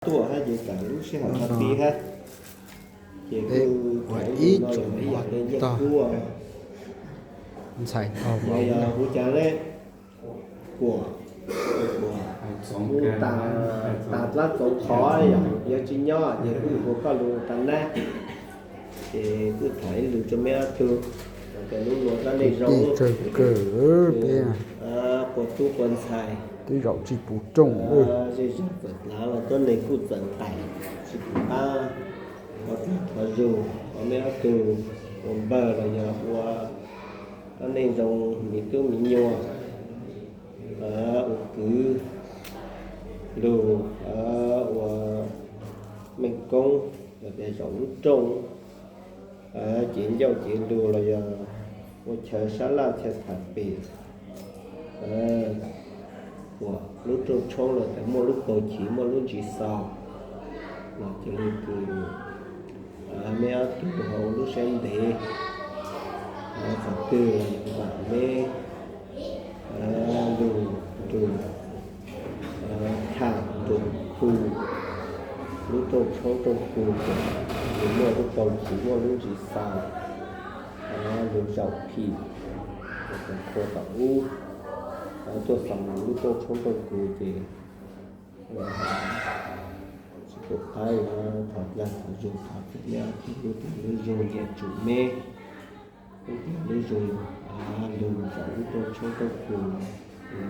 tuaj hab ces tam lub sij hawm no pib hab ces kuj ua ib tug mov tog ntxhais tog vauv. Yog kuv cas ne, kuam, kuam, kuv tas dlaab txoov qhov yog, yog tsi nyob ces kuj hu koj lug tas nab. Ces kuj tham ib lug rua meb ob tug, tes lub nua dlaab neej zoo, tsawg kawg, quas tub quas ntxhais twb zaum tsi puv rooj, zej zog txawm dlaav los tuab neeg kuj txawm tham tsi pum qab, thov zug thov meb ob tug ua npawg los yog ua dlaab neej zoo miv tub miv nyuas, ua kwv lug, ua meej koob los tes zaum lub rooj, cev ncauj cev lug los yog ua chaw sab laj chaw tham pem, ua lub rooj tshoob los tes muaj lub paug chiv muaj lub ntsis xaus, los tes lug kws meb ob tug ho ua lub siab ntev, qhov twg los vam meb lug nrug tham nrug khu lub rooj tshoob rooj kug, nws muaj lub paug chiv muaj lub ntsis xaus, lug zaum phim, khua tom ub, tuaj xaus lub rooj tshoob rooj kug ces tsi pum qab, thov dlaag thov zug thov meb ob tug lub tag lub zug nyiam tsum meb, lub tag lub zug lug zaum lub rooj tshoob rooj kug,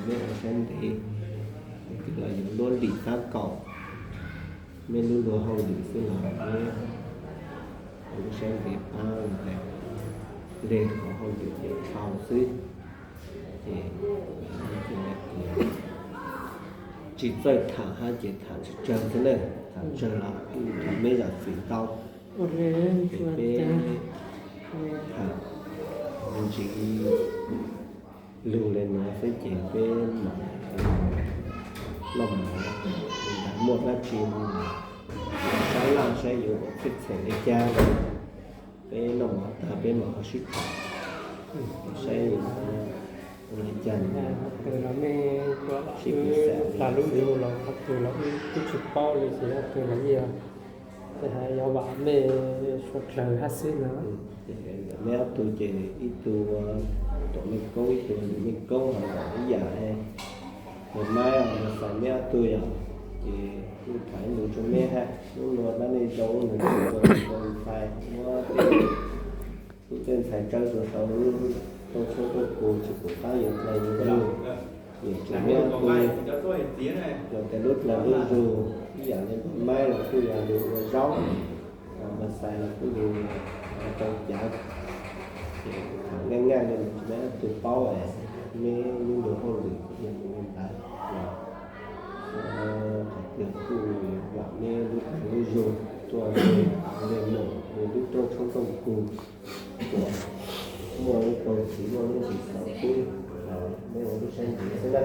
meb ua siab ntev, twb los yuav luab lim taab kaum meb lub luag hauj lwm xwb los meb ua lub siab ntev paab, le qhov hauj lwm dhau xwb, ces tsi txawj tham hab ces tham tsawg tsawg xwb na, tham tsawg los kuj thov meb zam txim ntau. Peb tham ntsis lug le nuav xwb ces peb mam noj mov, muaj dlaab tsi sab laj saib yuav ua txhij txhem le caag, peb noj mov tag peb mam ho sib tham saib ua le caag. Sib kws xaam tas lub zug los qhov twg los wb tub tsi paub le ces qhov twg los ib yam, tes has yuav vam mej suav dlawg hab xwb na. Meb ob tug ces ib tug ua tom Meej Koob ib tug nws Meej Koob ho ib yam, nws maib mas xav meb ob tug yog, ces kuj tham ib lug rua meb hab, lub nua dlaab neej zoo nws tsi ua ntxhais muab tej tub tej ntxhais tsawb rua sau lub rooj tshoob rooj kug tsi pum qab yuav dlaag yuav zug, nyiam tsum meb ob tug, los tes lub dlaag lub zug ib yam le npam maib los kuj yog lug ua zaub, mas xais los kuj lug tau cav, ces tham ngaaj ngaaj le meb ob tug paub es meb lub nua hauj lwm yog ua ntawd, qhov twg kuj vam meb lub dlaag lub zug tuaj le moog le lub rooj tshoob rooj kug, muaj lub paug chiv muaj lub ntsis xaus xwb, meb ua lub siab ntev xwb na.